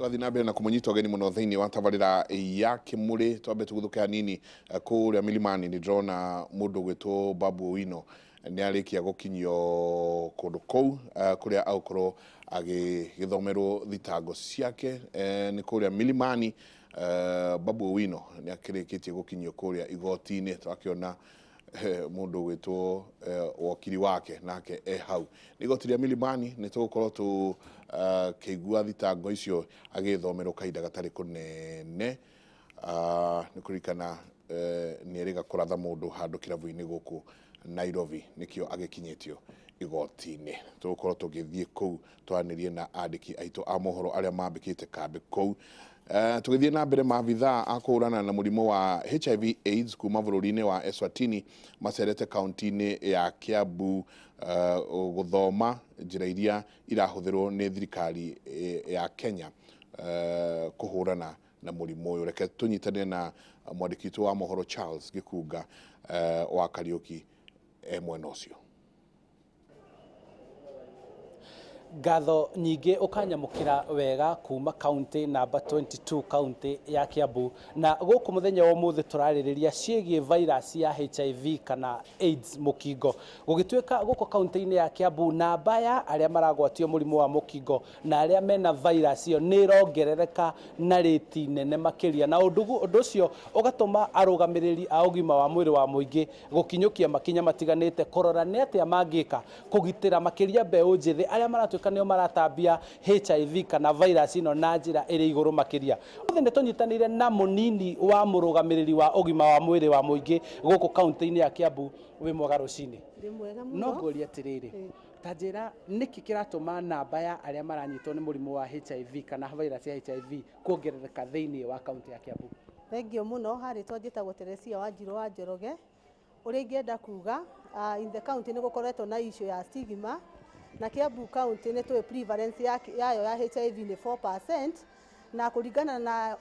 Tũgathiĩ na mbere na kũmũnyita ũgeni mũno thĩinĩ wa tabarĩra ya Kĩmũrĩ. Twambe tũgũthũke hanini kũrĩa Milimani. Nĩ ndĩrona mũndũ ũgwĩtwo Babu Owino nĩ arĩkia gũkinyio kũndũ kũu kũrĩa agũkorwo agĩgĩthomerwo thitango ciake nĩ kũrĩa Milimani. Babu Owino nĩ akĩrĩkĩtie gũkinyio kũrĩa igoti-inĩ. Tũrakĩona mũndũ ũgwĩtwo wokiri wake nake e hau. Nĩ igoti rĩa Milimani. Nĩ tũgũkorwo tũkĩigua thitango icio agĩthomerwo kahinda gatarĩ kũnene. Nĩ kũririkana nĩ erĩga kũratha mũndũ handũ kĩrabu-inĩ gũkũ Nairobi, nĩkĩo agĩkinyĩtio igoti-inĩ. Tũgũkorwo tũgĩthiĩ kũu twaranĩrie na andĩki aitũ a mohoro arĩa mambĩkĩte kambĩ kũu. Tũgĩthiĩ na mbere, maabithaa a kũhũrana na mũrimũ wa HIV AIDS kuma bũrũri-inĩ wa Eswatini macerete kaunti-inĩ ya Kiambu gũthoma njĩra iria irahũthĩrwo nĩ thirikari ya Kenya kũhũrana na mũrimũ ũyũ. Reke tũnyitanĩre na mwandĩki witũ wa mohoro Charles Gĩkunga wa Kariũki e mwena ũcio. Ngatho nyingĩ ũkanyamũkĩra wega kuma kaunti namba 22, kaunti ya Kiambu. Na gũkũ mũthenya wa ũmũthĩ tũrarĩrĩria ciĩgiĩ virus ya HIV kana AIDS, mũkingo. Gũgĩtuĩka gũkũ kaunti-inĩ ya Kiambu namba ya arĩa maragwatio mũrimũ wa mũkingo na arĩa mena virus ĩyo nĩ ĩrongerereka na rĩti nene makĩria, na ũndũ ũcio ũgatũma arũgamĩrĩri a ũgima wa mwĩrĩ wa mũingĩ gũkinyũkia makinya matiganĩte kũrora nĩ atĩa mangĩka kũgitĩra makĩria mbeũ njĩthĩ arĩa maratuĩka nĩo maratambia HIV kana virus ĩno na njĩra ĩrĩ igũrũ makĩria. Ũmũthĩ nĩ tũnyitanĩire na mũnini wa mũrũgamĩrĩri wa ũgima wa mwĩrĩ wa mũingĩ gũkũ kaunti-inĩ ya Kiambu. Wĩ mwega rũcinĩ? Ndĩ mwega mũno. No ngũrie atĩrĩrĩ, ta njĩra nĩkĩ kĩratũma namba ya arĩa maranyitwo nĩ mũrimũ wa HIV kana virus ya HIV kuongerereka thĩinĩ wa kaunti ya Kiambu? Thengiũ mũno. Harĩtwa njĩtagwo Teresia Wanjirũ wa Njoroge. Ũrĩa ingĩenda kuga, in the county nĩ gũkoretwo na issue ya stigma, na Kiambu County nĩ tũĩ prevalence yayo ya HIV nĩ 4%, na kũringana na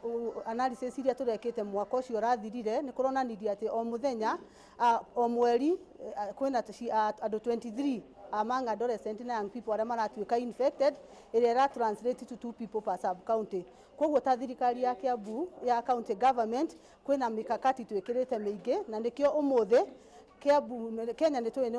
analysis iria tũrekĩte mwaka ũcio ũrathirire, nĩ kũronanirie atĩ o mũthenya, o mweri kwĩna andũ 23 among adolescent na young people arĩa maratuĩka infected, ĩrĩa ĩra translate to two people per sub county. Koguo ta thirikari ya Kiambu ya county government, kwĩna mikakati twĩkĩrĩte mĩingĩ, na nĩkĩo ũmũthĩ Kiambu, Kenya nĩ tũĩ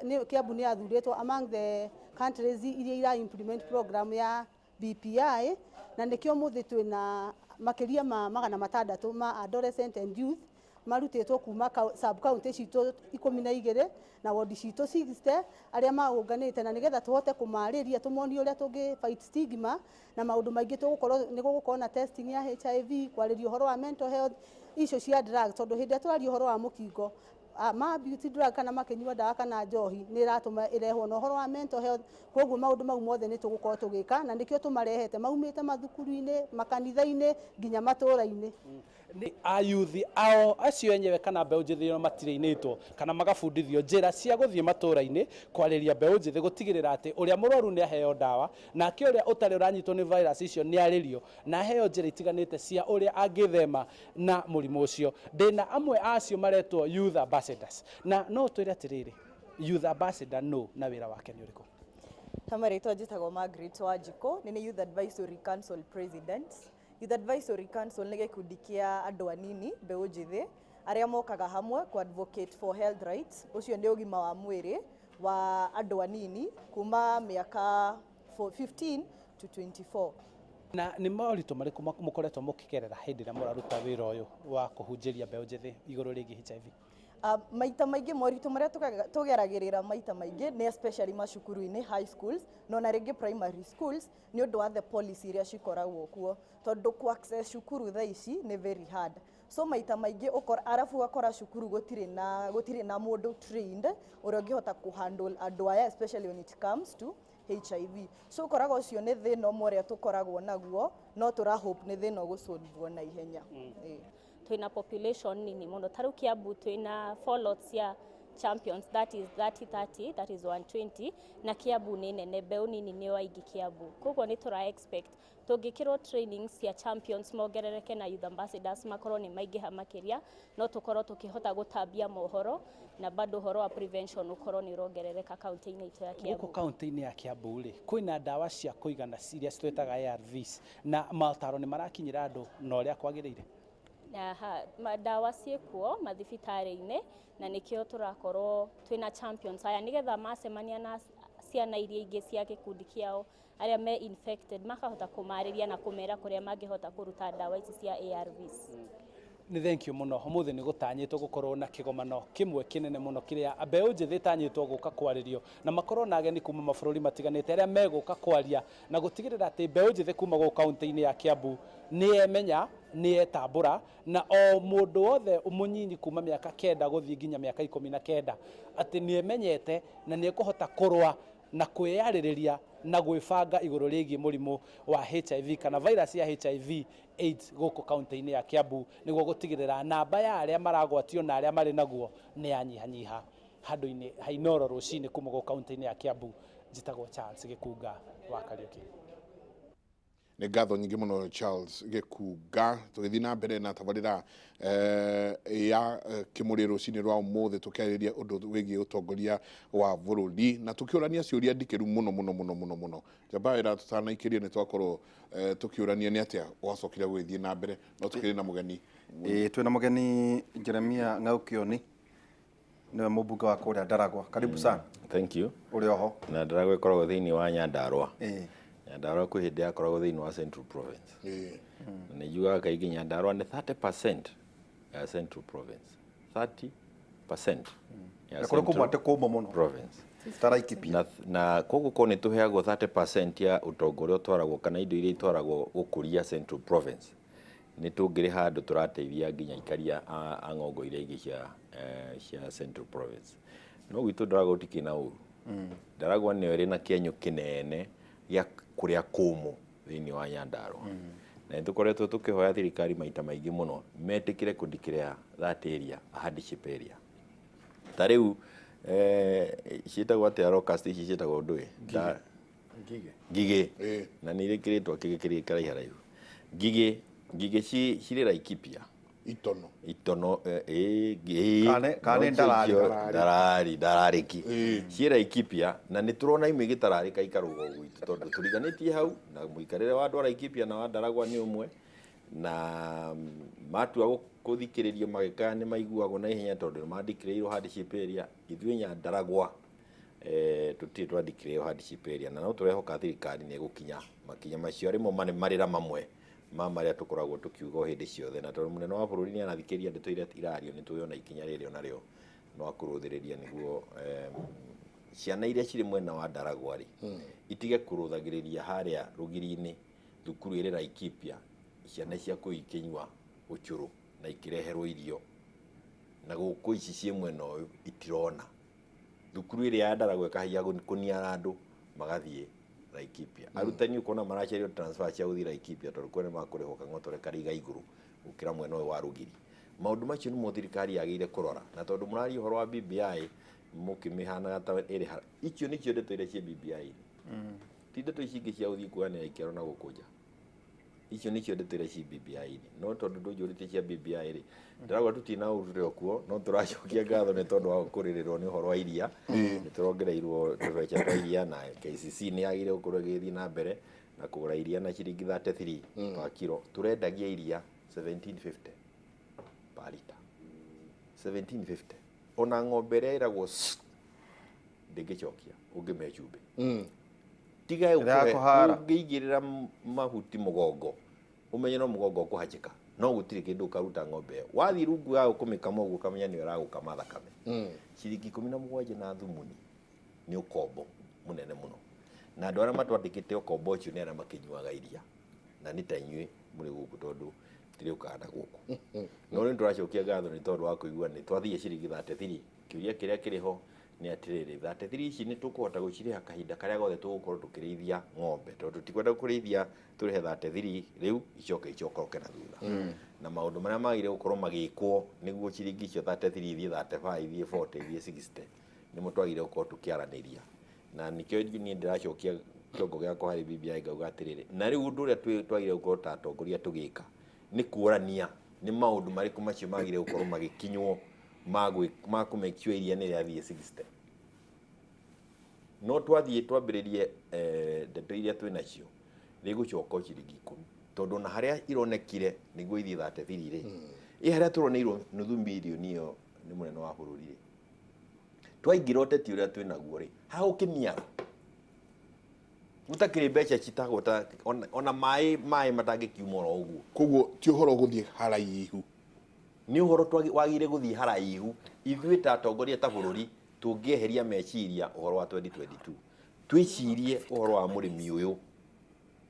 nĩ Kiambu nĩ yathurĩtwo among the countries iria ira implement program ya BPI, na nĩkĩo ũmũthĩ twĩna makĩria ma 600 ma adolescent and youth marutĩtwo kuma sub county citũ 12 na ward citũ 60 arĩa maũnganĩte, na nĩgetha tũhote kũmarĩria, tũmonie ũrĩa tũngĩ fight stigma na maũndũ maingĩ. Tũgũkorwo nĩ gũgũkorwo na testing ya HIV, kwarĩria ũhoro wa mental health, icio cia drugs, tondũ hĩndĩ ĩrĩa tũraria ũhoro wa mũkingo, ma abuse drug kana makĩnyua ndawa kana njohi nĩ ĩratũma ĩrehwo, na ũhoro wa mental health. Koguo maũndũ mau mothe nĩ tũgũkorwo tũgĩka, na nĩkĩo tũmarehete maumĩte mathukuru-inĩ, makanitha-inĩ, nginya matũra-inĩ. Nĩ ayuthi ao acio enyewe kana mbeũ njĩthĩ ĩyo matirĩinĩtwo kana magabundithio njĩra cia gũthiĩ matũra-inĩ kwarĩria mbeũ njĩthĩ, gũtigĩrĩra atĩ ũrĩa mũrwaru nĩ aheo ndawa, nake ũrĩa ũtarĩ ũranyitwo nĩ virus icio nĩ arĩrio na aheo njĩra itiganĩte cia ũrĩa angĩthema na mũrimũ ũcio. Ndĩna amwe a acio maretwo youth ambassadors, na no ũtwĩre atĩrĩrĩ, youth ambassador no na wĩra wake nĩ ũrĩkũ? Ta marĩtwa njĩtagwo Margaret Wanjikũ, nĩ nĩ Youth Advisory Council President. Youth Advisory Council nĩ gĩkundi kĩa andũ anini, mbeũ njĩthĩ, arĩa mokaga hamwe ku advocate for health rights, ũcio nĩ ũgima wa mwĩrĩ wa andũ anini kuma mĩaka 15 to 24. Na nĩ moritũ marĩkũ mũkoretwo mũkĩgerera hĩndĩ ĩrĩa mũraruta wĩra ũyũ wa kũhunjĩria mbeũ njĩthĩ igũrũ rĩgiĩ HIV? Maita maingĩ moritũ marĩa tũgeragĩrĩra maita maingĩ nĩ especially macukuru-inĩ, high schools na ona rĩngĩ primary schools, nĩ ũndũ wa the policy iria cikoragwo kuo, tondũ ku access cukuru thaa ici nĩ very hard. So maita maingĩ ũkora, arabu ũgakora cukuru gũtirĩ na mũndũ trained ũrĩa ũngĩhota kũ handle andũ aya, especially when it comes to HIV. So ũkoraga ũcio nĩ thĩna ũmwe ũrĩa tũkoragwo naguo, no tũra hope nĩ thĩna ũgũsolvwo na ihenya. Twĩna population nini mũno. Ta rĩu Kiambu twĩna four lots ya Champions, that is 30 30, that is 120. Na Kiambu nĩ nene, mbeũ nini nĩo aingĩ Kiambu, koguo nĩ tũra expect tũngĩkĩrwo training cia champions mongerereke na youth ambassadors makorwo nĩ maingĩha makĩria, no tũkorwo tũkĩhota gũtambia mohoro na bado ũhoro wa prevention ũkorwo nĩ ũrongerereka kaunti-inĩ itũ ya Gũkũ Kiambu. Kaunti-inĩ ya Kiambu rĩ, kwĩna ndawa cia kũigana iria twĩtaga ARVs, na mataro nĩ marakinyĩra andũ na ũrĩa kwagĩrĩire? Aha, ndawa ciĩkuo mathibitarĩ-inĩ, na nĩkĩo tũrakorwo twĩna champions aya, nĩgetha macemania na ciana iria ingĩ cia gĩkundi kĩao arĩa me infected, makahota kũmarĩria na kũmera kũrĩa mangĩhota kũruta ndawa ici cia ARVs. Nĩ thank you mũno. Ũmũthĩ nĩ gũtanyĩtwo gũkorwo na kĩgomano kĩmwe kĩnene mũno kĩrĩa mbeũ njĩthĩ ĩtanyĩtwo gũka kwarĩrio, na makorwo na ageni kuma mabũrũri matiganĩte arĩa megũka kwaria na gũtigĩrĩra atĩ mbeũ njĩthĩ kuma gũkũ kaunti-inĩ ya Kiambu nĩ yemenya, nĩ yetambũra, na o mũndũ wothe mũnyinyi kuma mĩaka 9 gũthiĩ nginya mĩaka 19 atĩ nĩ emenyete na nĩ ekũhota kũrũa na kwĩyarĩrĩria na gwĩbanga igũrũ rĩgiĩ mũrimũ wa HIV kana virus ya HIV AIDS gũkũ kaunti-inĩ ya Kiambu, nĩguo gũtigĩrĩra namba ya arĩa maragwatio na arĩa marĩ naguo nĩ yanyihanyiha. Handũ-inĩ ha Inoro rũcinĩ kuma gũkũ kaunti-inĩ ya Kiambu, njĩtagwo Charles Gĩkunga wa Kariũki. Nĩ ngatho nyingĩ mũno, Charles Gĩkunga. Tũgĩthiĩ na mbere na tabarĩra ya Kĩmũrĩ rũcinĩ rwa ũmũthĩ, tũkĩarĩrĩria ũndũ wĩgiĩ ũtongoria wa bũrũri na tũkĩũrania ciũria ndikĩru mũno mũno mũno mũno mũno. Njamba wĩra tũtanaikĩrio nĩ twakorwo tũkĩũrania nĩ atĩa gwacokire gũgĩthiĩ na mbere, no tũkĩrĩ na mũgeni. Ĩĩ, twĩna mũgeni Jeremia Ng'aũkĩoni, nĩwe mũmbunge wa kũrĩa Ndaragwa. Karibu sana. Thank you. Ũrĩ oho? Na Ndaragwa ĩkoragwo thĩinĩ wa Nyandarua. Nyandarua kwĩ hĩndĩ yakoragwo thĩinĩ wa Central Province. Na nĩ njugaga kaingĩ Nyandarua nĩ 30% ya Central Province. 30% ya Na kũrĩa kuma Central atĩ kũmũ mũno Province. Ta Laikipia. Na koguo korwo nĩ tũheagwo 30% ya ũtonga ũrĩa ũtwaragwo kana indo iria itwaragwo gũkũria Central Province, nĩ tũngĩrĩ handũ tũrateithia nginya aikaria a ng'ongo iria ingĩ cia Central Province. No gwitũ Ndaragwa gũtikĩrĩ na ũru. Ndaragwa nĩyo ĩrĩ na kĩenyũ kĩnene gĩa kũrĩa kũmũ thĩinĩ wa Nyandarua. Na nĩ tũkoretwo tũkĩhoya thirikari maita maingĩ mũno metĩkĩre kũ declare that area a hardship area. Ta rĩu ciĩtagwo atĩa locust ici ciĩtagwo ndũĩ? Ngigĩ. Na nĩ irĩ kĩrĩtwa kĩngĩ kĩrĩ karaiharaihu. Ngigĩ, ngigĩ cirĩ Laikipia. Itono. Itono, ĩ. Kana nĩ No ndarari. icio ndarari, ndararĩki. Ciĩ Laikipia na nĩ tũrona imwe igĩtararĩka ikarũga gwitũ, tondũ tũriganĩtie hau na mũikarĩre wa andũ a Laikipia na wa Ndaragwa nĩ ũmwe, na matua gũthikĩrĩrio magĩkaya nĩ maiguagwo na ihenya, tondũ nĩ mandikĩrĩirwo hardship area. Ithuĩ Nyandaragwa tũtirĩ twandikĩrĩirwo hardship area, na no tũrehoka thirikari nĩ ĩgũkinya makinya macio arĩ mo marĩra mamwe ma marĩa tũkoragwo tũkiuga o hĩndĩ ciothe. Na tondũ mũnene wa bũrũri nĩ arathikĩrĩria ndeto iria irario, nĩ tũĩ ikinya rĩrĩ onarĩo no akũrũthĩrĩria nĩguo ciana iria cirĩ mwena wa Ndaragwa rĩ, itige kũrũthagĩrĩria harĩa rũgiri-inĩ thukuru ĩrĩ Laikipia, ciana cia kũu ikĩnyua ũcũrũ na ikĩreherwo irio, na gũkũ ici ciĩ mwena ũyũ itirona. Thukuru ĩrĩa ya Ndaragwa ĩkahia kũniara andũ magathiĩ Laikipia. Arutani ũkona maracerio transfer cia gũthiĩ Laikipia, tondũ kwene makũrĩhwo kang'otore karĩ iga igũrũ gũkĩra mwena ũyũ wa rũgiri. Maũndũ macio nĩmo thirikari yagĩrĩire kũrora, na tondũ mũraria ũhoro wa BBI mũkĩmĩhanaga ta ĩrĩ icio nĩcio ndeto iria ciĩ BBI-inĩ, ti ndeto ici ingĩ cia gũthiĩ kuoyanĩra ikero na gũkũ nja. Icio nĩcio ndeto iria ciĩ BBI-inĩ. No tondũ ndũnjũrĩtie cia BBI rĩ, ndĩrauga tũtirĩ na ũru tũrĩ o kuo, no tũracokia ngatho nĩ tondũ wa kũrĩrĩrwo nĩ ũhoro wa iria. Nĩ tũrongereirwo tũbeca twa iria, na KCC nĩ yagĩrĩire gũkorwo ĩgĩthiĩ na mbere na kũgũra iria na ciringi 33 per kilo. Tũrendagia iria 1750 per liter, 1750. Ona ng'ombe ĩrĩa ĩragwo ndĩngĩcokia ũngĩmĩhe cumbĩ. Tiga Ĩrĩa ya kũhara. Ũngĩigĩrĩra mahuti mũgongo, ũmenye no mũgongo ũkũhachĩka, no gũtirĩ kĩndũ ũkaruta ng'ombe ĩyo. Wathiĩ rungu ya kũmĩkama ũguo, ũkamenya nĩyo ĩragũkama thakame. Ciringi 17 na thumuni nĩ ũkombo mũnene mũno, na andũ arĩa matwandĩkĩte ũkombo ũcio nĩ arĩa makĩnyuaga iria, na nĩ ta inyuĩ mũrĩ gũkũ, tondũ tũtirĩũkaga na gũkũ. No rĩu nĩtũracokia ngatho nĩ tondũ wa kũigua nĩ twathiĩ ciringi 33. Kĩũria kĩrĩa kĩrĩ ho nĩ atĩrĩrĩ, 33 ici nĩ tũkũhota gũcirĩha kahinda karĩa gothe tũgũkorwo tũkĩrĩithia ng'ombe? Tondũ tũtikwenda kũrĩithia tũrĩhe 33 rĩu icoke icokoroke na thutha. Na maũndũ marĩa magĩrĩire gũkorwo magĩkwo nĩguo ciringi icio 33 ithiĩ 35, ithiĩ 40, ithiĩ 60, nĩmo twagĩrĩire gũkorwo tũkĩaranĩria. Na nĩkĩo niĩ ndĩracokia kĩongo gĩakwa harĩ BBI ngauga atĩrĩrĩ, na rĩu ũndũ ũrĩa twagĩrĩire gũkorwo ta atongoria tũgĩka nĩ kuorania nĩ maũndũ marĩkũ macio magĩrĩire gũkorwo magĩkinywo ma kũ make sure iria nĩ rĩathiĩ 60. No twathiĩ twambĩrĩrie ndeto iria twĩ nacio, rĩgũcoka o ciringi 10, tondũ ona harĩa ironekire nĩguo ithiĩ 33 rĩ, ĩ harĩa tũroneirwo nuthu mirioni ĩyo nĩ mũnene wa bũrũri rĩ, twaingĩra ũteti ũrĩa twĩ naguo rĩ, hagũkĩniara gũtakĩrĩ mbeca citagwo ta ona maĩ matangĩkiuma oro ũguo. Koguo ti ũhoro ũgũthiĩ haraihu. Nĩ ũhoro wagĩrĩire gũthiĩ haraihu ithuĩ ta atongoria ta bũrũri tũngĩeheria meciria ũhoro wa 2022, twĩcirie ũhoro wa mũrĩmi ũyũ.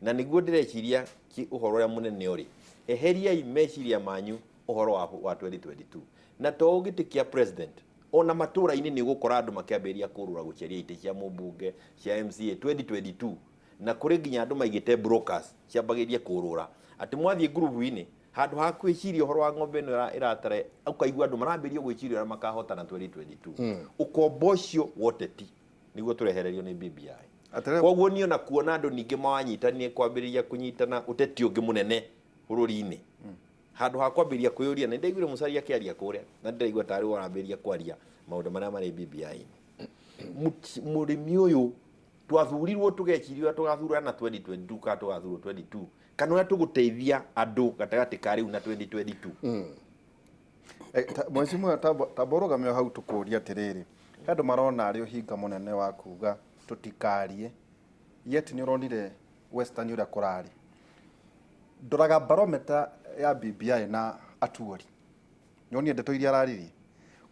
Na nĩguo ndĩreciria ũhoro ũrĩa mũnene ũrĩ, eheriai meciria manyu ũhoro wa 2022. Na to gĩtĩ kĩa president, ona matũra-inĩ nĩ ũgũkora andũ makĩambĩrĩria kũrũra gũcaria itĩ cia mũmbunge, cia MCA 2022. Na kũrĩ nginya andũ maigĩte brokers ciambagĩrĩrie kũrũra. Atĩ mwathiĩ ngurubu-inĩ, handũ ha kwĩciria ũhoro wa ng'ombe ĩno ĩratara, ũkaigua andũ marambĩrĩria gwĩciria ũrĩa makahotana 2022. Ũkombo ũcio wa ũteti nĩguo tũrehererio nĩ BBI. Koguo niĩ ona kuona andũ ningĩ mawanyitanie kwambĩrĩria kũnyitana ũteti ũngĩ mũnene bũrũri-inĩ. Handũ ha kwambĩrĩria kwĩyũria, na nĩndaiguire Musalia akĩaria kũrĩa, na ndĩraigua tarĩ we ũrambĩrĩria kwaria maũndũ marĩa marĩ BBI-inĩ. Mũrĩmi ũyũ twathurirwo tũgeciria ũrĩa tũgathurana 2022 kana tũgathurwo 22, kana ũrĩa tũgũteithia andũ gatagatĩ ka rĩu na 2022. Mheshimiwa, tamba ũrũgame o hau tũkũrie atĩrĩrĩ, he andũ marona arĩ ũhinga mũnene wa kuga tũtikarie, yet nĩ ũronire Western ũrĩa kũrarĩ. Ndoraga barometer ya BBI na Atuori, nĩwonire ndeto iria araririe.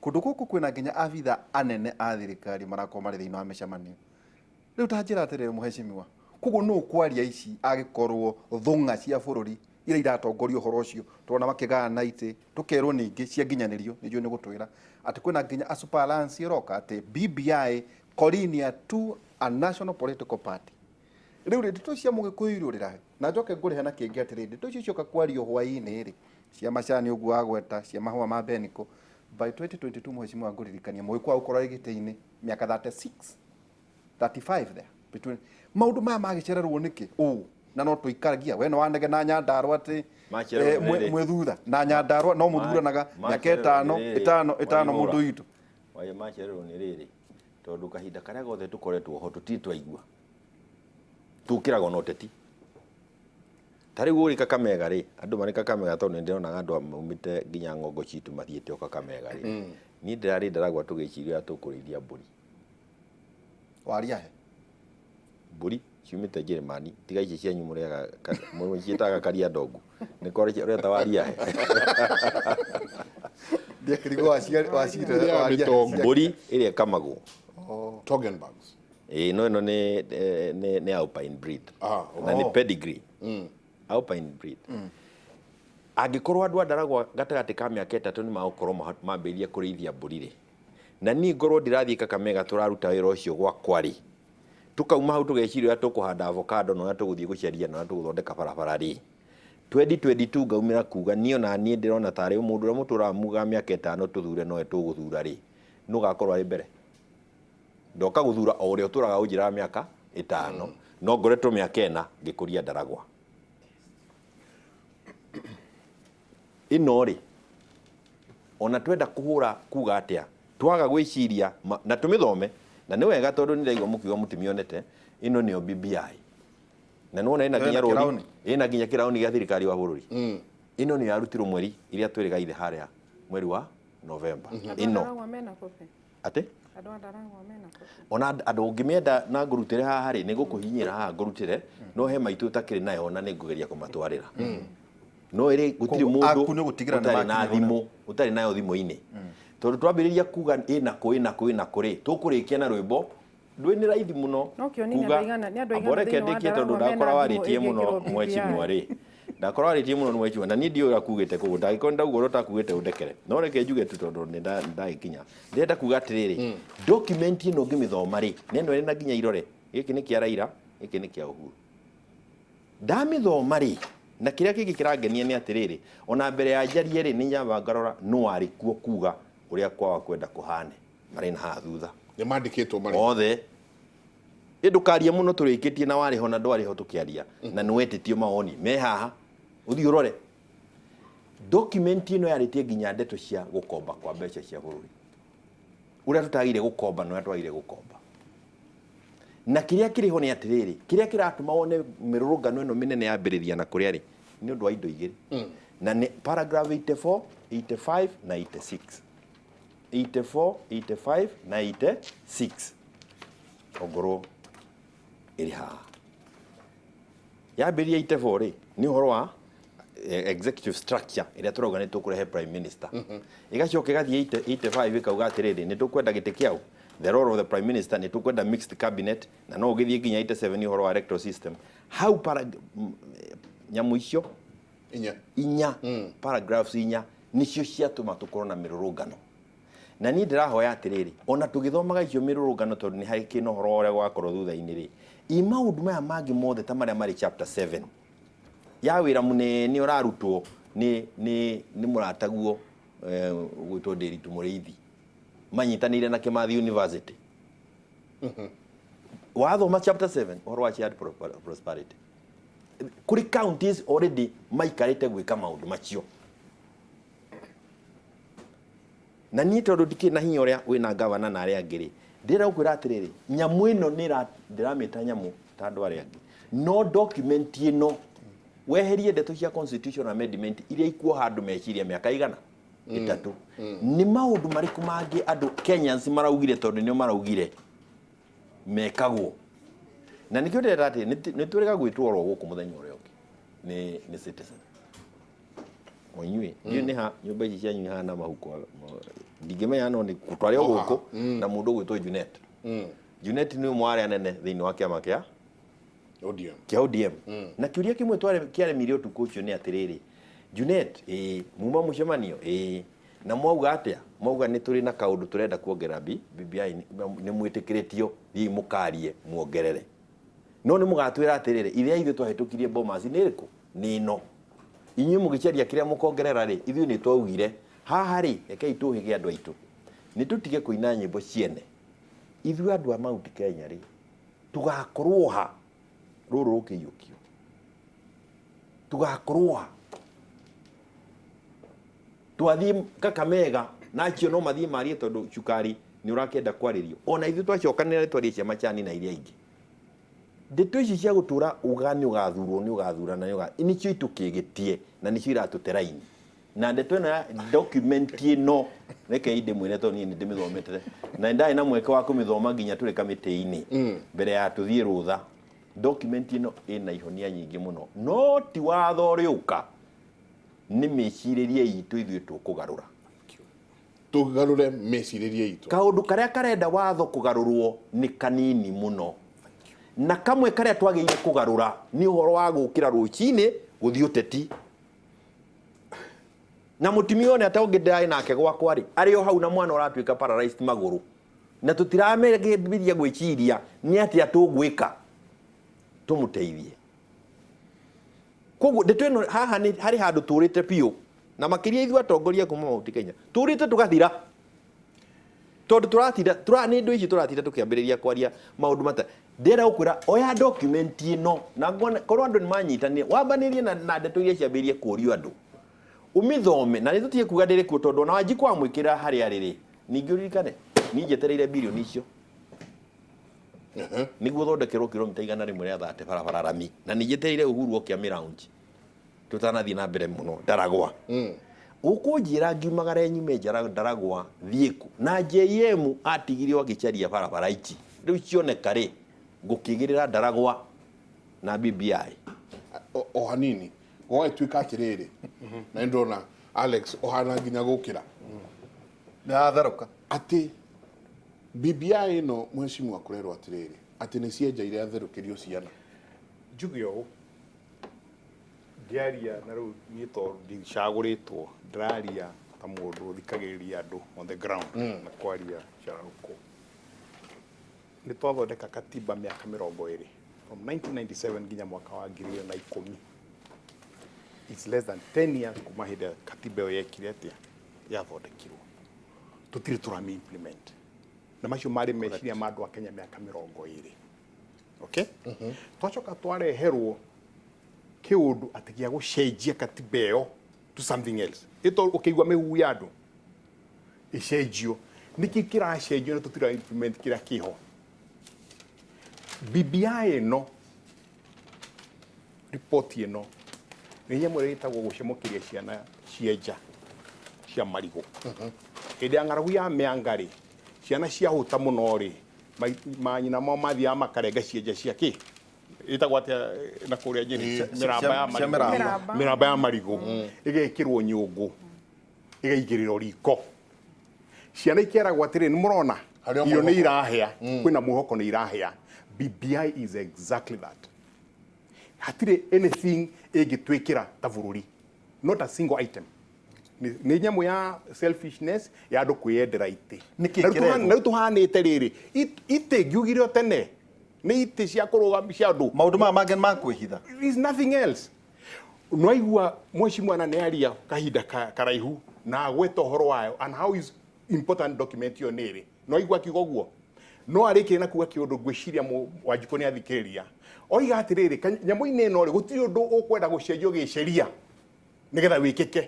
Kũndũ gũkũ kwĩna nginya abitha anene a thirikari marakorwo marĩ thĩinĩ wa mĩcemanio. Rĩu ta njĩra atĩrĩrĩ mũhecimiwa, koguo nũ ũkwaria ici angĩkorwo thũng'a cia bũrũri iria iratongoria ũhoro ũcio tũrona makĩgayana itĩ, tũkerwo ningĩ cia nginyanĩrio, nĩ njũĩ nĩ gũtwĩra atĩ kwĩna nginya a super alliance ĩroka atĩ BBI Korinia to a national political party. Rĩu rĩ, ndeto cia mũgĩkũyũ irũrĩra he? Na njoke ngũrĩhe na kĩngĩ atĩrĩrĩ, ndeto icio cioka kwario hwaĩ-inĩ rĩ, cia macani ũguo wagweta, cia mahũa ma beniko, by 2022 mũhecimiwa ngũririkania mũgĩkũyũ agũkorwo arĩ gĩtĩ-inĩ mĩaka 36, 35 there between maũndũ maya magĩcererwo nĩkĩ ũũ na no tũikaragia we no wanege na Nyandarua atĩ Macererwo nĩ rĩrĩ. mwĩ thutha na Nyandarua no mũthuranaga mĩaka Macererwo ĩtano nĩ rĩrĩ. ĩtano ĩtano Waihũra. mũndũ witũ. Waĩ macererwo nĩ rĩrĩ tondũ kahinda karĩa gothe tũkoretwo ho tũtirĩ twaigua tũkĩragwo na ũteti. Ta rĩu ũrĩ Kakamega rĩ, andũ marĩ Kakamega tondũ nĩ ndĩronaga andũ maumĩte nginya ng'ongo citũ mathiĩte o Kakamega rĩ, niĩ ndĩrarĩ Ndaragwa tũgĩciria ũrĩa tũkũrĩithia mbũri. Waria he? Mbũri ciumĩte Njĩrĩmani, tiga ici cianyu mũrĩaga, mũciĩtaga karia ndongu. Nĩ kwa ũreta waria he? Ndiakĩrigwo wacire Ĩrĩa waria he. mĩtongo. Mbũri ĩrĩa ĩkamagwo. Toggenburgs. Ĩĩ, no ĩno nĩ Alpine breed. Na nĩ pedigree. Alpine breed. Angĩkorwo andũ a Ndaragwa gatagatĩ ka mĩaka 3 nĩ magũkorwo mambĩrĩria kũrĩithia mbũri rĩ, na niĩ ngorwo ndĩrathiĩ Kakamega tũraruta wĩra ũcio gwakwa rĩ, tũkauma hau tũgeciria ũrĩa tũkũhanda avocado na ũrĩa tũgũthiĩ gũcaria na ũrĩa tũgũthondeka barabara rĩ, 2022 ngaumĩra kuga niĩ ona niĩ ndĩrona tarĩ mũndũ ũrĩa mũtũraga mugaga mĩaka 5 tũthure nowe tũgũthura rĩ, nũ ũgakorwo arĩ mbere? Ndoka gũthura o ũrĩa ũtũraga ũnjĩraga mĩaka 5, no ngoretwo mĩaka 4 ngĩkũria Ndaragwa. Ĩno rĩ, ona twenda kũhũra kuga atĩa, twaga gwĩciria na tũmĩthome, na nĩ wega tondũ nĩ ndaigua mũkiuga mũtimĩonete, ĩno nĩyo BBI. Na nĩwona ĩna nginya Ĩna rũri, kĩraũni. ĩna nginya kĩraũni gĩa thirikari wa bũrũri. Ĩno nĩyo yarutirwo mweri iria twĩrĩgaire harĩa mweri wa November. Andũ a Ĩno. Ndaragwa mena kopi? Atĩ? Andũ a Ndaragwa mena kopi? Ona andũ ũngĩmĩenda na ngũrutĩre haha rĩ, nĩ ngũkũhihinyĩra haha ngũrutĩre, no he maitũ ũtakĩrĩ nayo na nĩ ngũgeria kũmatwarĩra. No ĩrĩ gũtirĩ Koguo mũndũ aku nĩ gũtigĩrĩra nĩ ũtarĩ na makinyĩrwo nĩ- thimũ, ũtarĩ nayo thimũ-inĩ. Tondũ twambĩrĩria kuga ĩna kũ, ĩna kũ, ĩna kũ rĩ, tũkũrĩkia na rwĩmbo rwĩ nĩ raithi mũno No kĩoni nĩ kuga, andũ aigana- nĩ andũ aigana amba ũreke thĩinĩ wa ndĩkie tondũ Ndaragwa mena ndakora thimũ warĩtie mũno ĩngĩkĩrwo BBI. mheshimiwa rĩ. Ndakora warĩtie mũno mheshimiwa, na niĩ ndiũĩ ũrĩa kugĩte koguo ndangĩkorwo ndauga ũrĩa ũtakugĩte ũndekere. No reke njuge tu tondũ nĩ ndagĩkinya. Ndĩrenda kuga atĩrĩrĩ, document ĩno ũngĩmĩthoma rĩ, na ĩno ĩrĩ na nginya irore, gĩkĩ nĩ kĩa Raila, gĩkĩ nĩ kĩa Uhuru. Ndamĩthoma rĩ, Na kĩrĩa kĩngĩ kĩrangenia nĩ atĩrĩrĩ, ona mbere ya njarie rĩ, nĩ nyamba ngarora nũ warĩ kuo kuga ũrĩa kwawa kwenda kũhane. Marĩ na haha thutha. Nĩ mandĩkĩtwo marĩ. Othe. Ĩ ndũkarie mũno tũrĩkĩtie na warĩ ho na ndwarĩ ho tũkĩaria na nĩ wetĩtio mawoni me haha ũthiĩ ũrore. Document ĩno yarĩtie nginya ndeto cia gũkomba kwa mbeca cia bũrũri. Ũrĩa tũtagĩrĩire gũkomba na ũrĩa twagĩrĩire gũkomba. Na kĩrĩa kĩrĩ ho nĩ atĩrĩrĩ, kĩrĩa kĩratũma wone mĩrũrũngano ĩno mĩnene yambĩrĩria na kũrĩa rĩ, nĩ ũndũ wa indo igĩrĩ. Na nĩ paragraph 84, 85 na 86. 84, 85 na 86. Ongorwo ĩrĩ haha. Yambĩrĩria 84 rĩ, nĩ ũhoro wa executive structure ĩrĩa tũrauga nĩ tũkũrehe prime minister. Ĩgacoka ĩgathiĩ 85 ĩkauga atĩrĩrĩ, nĩ tũkwenda gĩtĩ kĩaũ, the role of the prime minister, nĩ tũkwenda mixed cabinet, na no ũgĩthiĩ nginya 87 ũhoro wa electoral system. Hau para, nyamũ icio inya inya paragraphs inya nĩcio ciatũma tũkorwo na mĩrũrũngano. Na niĩ ndĩrahoya atĩrĩrĩ, ona tũgĩthomaga icio mĩrũrũngano tondũ nĩ harĩ kĩna ũhoro wa ũrĩa gũgakorwo thutha-inĩ rĩ, ĩ maũndũ maya mangĩ mothe ta marĩa marĩ chapter 7 ya wĩra mũnene ũrarutwo nĩ nĩ nĩ mũrataguo ũgwĩtwo Ndĩritũ Mũrĩithi manyitanĩire na Kĩmathi University. Wathoma chapter 7 ũhoro wa shared prosperity, kũrĩ counties already maikarĩte gwĩka maũndũ macio. Na niĩ tondũ ndikĩrĩ na hinya ũrĩa wĩna gavana na arĩa angĩ rĩ, ndĩrenda gũkwĩra atĩrĩrĩ, nyamũ ĩno nĩ ndĩramĩta nyamũ ta andũ arĩa angĩ, no document ĩno weherie ndeto cia constitution amendment iria ikuoha andũ meciria mĩaka igana ĩtatũ, nĩ maũndũ marĩkũ mangĩ andũ Kenyans maraugire tondũ nĩo maraugire mekagwo. Na nĩkĩo ndĩrenda atĩ nĩ twĩrĩga gwĩtwo oro gũkũ mũthenya ũrĩa ũngĩ nĩ Citizen. Inyuĩ ndiũĩ nĩ ha nyũmba ici cianyu ihana mahuko, ndingĩmenya no nĩ twarĩ o gũkũ na mũndũ ũgwĩtwo Junet. Junet nĩ ũmwe wa arĩa anene thĩinĩ wa kĩama kĩa ODM. Kĩa ODM. Na kĩũria kĩmwe kĩaremire ũtukũ ũcio nĩ atĩrĩrĩ, Junet, ĩĩ muma mũcemanio, ĩĩ na mwauga atĩa? Mwauga nĩ tũrĩ na kaũndũ tũrenda kuongerera BBI, nĩ mwĩtĩkĩrĩtio, thiĩi mũkarie muongerere. No nĩ mũgatwĩra atĩrĩrĩ, ithĩa ithuĩ twahĩtũkirie Bomas nĩ ĩrĩkũ? Nĩ ĩno. Inyuĩ mũgĩcaria kĩrĩa mũkongerera rĩ, ithuĩ nĩ twaugire haha rĩ, rekei tũhĩge andũ aitũ, nĩ tũtige kũina nyĩmbo ciene. Ithuĩ andũ a Mount Kenya rĩ, tũgakorwo ha rũrũ rũkĩiyũkio? Tũgakorwo ha? Twathiĩ Kakamega na acio no mathiĩ marie tondũ cukari nĩ ũrakĩenda kwarĩrio. Ona ithuĩ twacokanĩrĩra nĩ twarie cia macani na iria ingĩ. Ndeto ici cia gũtũra uga nĩ ũgathurwo, nĩ ũgathurana, nĩ ũga, nĩcio itũkĩgĩtie na nĩcio iratũte raini. Na ndeto ĩno ya document ĩno rekei ndĩmwĩre tondũ niĩ nĩ ndĩmĩthomete na ndarĩ na mweke wa kũmĩthoma nginya tũrĩ kamĩtĩ-inĩ mbere ya tũthiĩ rũtha. Document ĩno ĩna ihonia nyingĩ mũno, no ti watho ũrĩũka, nĩ mĩcirĩrie itũ ithuĩ tũkũgarũra. Tũgarũre mĩcirĩrie itũ. Kaũndũ karĩa karenda watho kũgarũrwo nĩ kanini mũno, na kamwe karĩa twagĩrĩire kũgarũra nĩ ũhoro wa gũkĩra rũcinĩ gũthiĩ ũteti. Na mũtumia one ata ũngĩ ndĩrarĩ nake gwakwa rĩ, arĩ o hau na mwana ũratuĩka paralyzed magũrũ, na tũtiramĩambĩrĩria gwĩciria nĩ atĩa tũgwĩka tũmũteithie. Koguo ndeto ĩno haha nĩ harĩ handũ tũrĩte biũ, na makĩria ithuĩ atongoria kuma Mount Kenya tũrĩte tũgathira, tondũ tũratinda tũra nĩ indo ici tũratinda tũkĩambĩrĩria kwaria maũndũ mata. Ndĩrenda gũkwĩra oya document ĩno na ngone korwo andũ nĩ manyitanire, wambanĩrie na ndeto iria ciambĩrĩirie kũrio andũ, ũmĩthome. Na nĩ tũtige kuga ndĩrĩ kuo, tondũ ona Wanjikũ wamwĩkĩra harĩa arĩ rĩ, ningĩ ũririkane niĩ njetereire birioni icio nĩguo thondekerwo kilomita 130 barabara rami, na nĩ njetereire Uhuru oke amĩraunji tũtanathiĩ na mbere mũno Ndaragwa. Ũkũnjĩra ngiumagare nyume Ndaragwa thiĩ kũ? Na JM atigire agĩcaria barabara ici rĩu cioneka rĩ, ngũkĩgĩrĩra Ndaragwa na BBI. O hanini gwagĩtuĩka atĩrĩrĩ, na nĩ ndĩrona Alex ũhana nginya gũkĩra Nĩyatherũka. Atĩ BBI ĩno mheshimiwa kũrerwo atĩrĩrĩ, atĩ nĩ cienjaire atherũkĩrio ciana. Njuge ũũ, ndiaria na rĩu niĩ tondũ ndicagũrĩtwo, ndĩraria ta mũndũ ũthikagĩrĩria andũ on the ground na kwaria cararũkũ. Nĩ twathondeka katiba mĩaka 20 from 1997 nginya mwaka wa 2010. It's less than 10 years kuma hĩndĩ ĩrĩa katiba ĩyo yekire atĩa, yathondekirwo. Tũtirĩ tũrami implement, na macio marĩ meciria ma andũ a Kenya mĩaka 20. Okay, twacoka twareherwo kĩũndũ atĩ gĩa gũcenjia katiba ĩyo to something else. Ĩto ũkĩigua mĩhuhu ya andũ ĩcenjio, nĩkĩ kĩracenjio na tũtira implement kĩrĩa kĩho? BBI ĩno, riboti ĩno nĩ nyamũ ĩrĩa ĩtagwo gũcemũkĩria ciana cienja cia marigũ. Hĩndĩ ya ng'aragu ya mĩanga rĩ, ciana ciahũta mũno rĩ, manyina mao mathiaga makarenga cienja cia kĩ, ĩtagwo atĩa na kũrĩa Nyĩrĩ? Mĩramba ya cia marigũ. Mĩramba. Mĩramba. Mĩramba ya marigũ ĩgekĩrwo nyũngũ, ĩgaigĩrĩrwo riko, ciana ikeragwo atĩrĩ, nĩ mũrona Harĩ o irio nĩ mwĩhoko. irahĩa, kwĩna mwĩhoko nĩ irahĩa. BBI is exactly that. Hatirĩ anything ĩngĩtwĩkĩra ta bũrũri, not a single item. Nĩ nyamũ ya selfishness ya andũ kwĩyendera itĩ. Nĩkĩ Na rĩu kĩrethwo? Na rĩu tũhanĩte rĩrĩ, itĩ ngiugire o tene nĩ itĩ cia kũrũgam cia andũ. Maũndũ maya mangĩ nĩ ma kwĩhitha. There is nothing else. Nwaigua mheshimiwa na nĩaria kahinda karaihu na agweta ũhoro wayo and how is important document ĩyo nĩ ĩrĩ. Nwaigua akiuga ũguo, no arĩkire na kuga kĩũndũ ngwĩciria Wanjikũ nĩ athikĩrĩria. Oiga atĩrĩrĩ, nyamũ-inĩ ĩno rĩ, gũtirĩ ũndũ ũkwenda gũcenjio gĩceria nĩgetha wĩkĩke.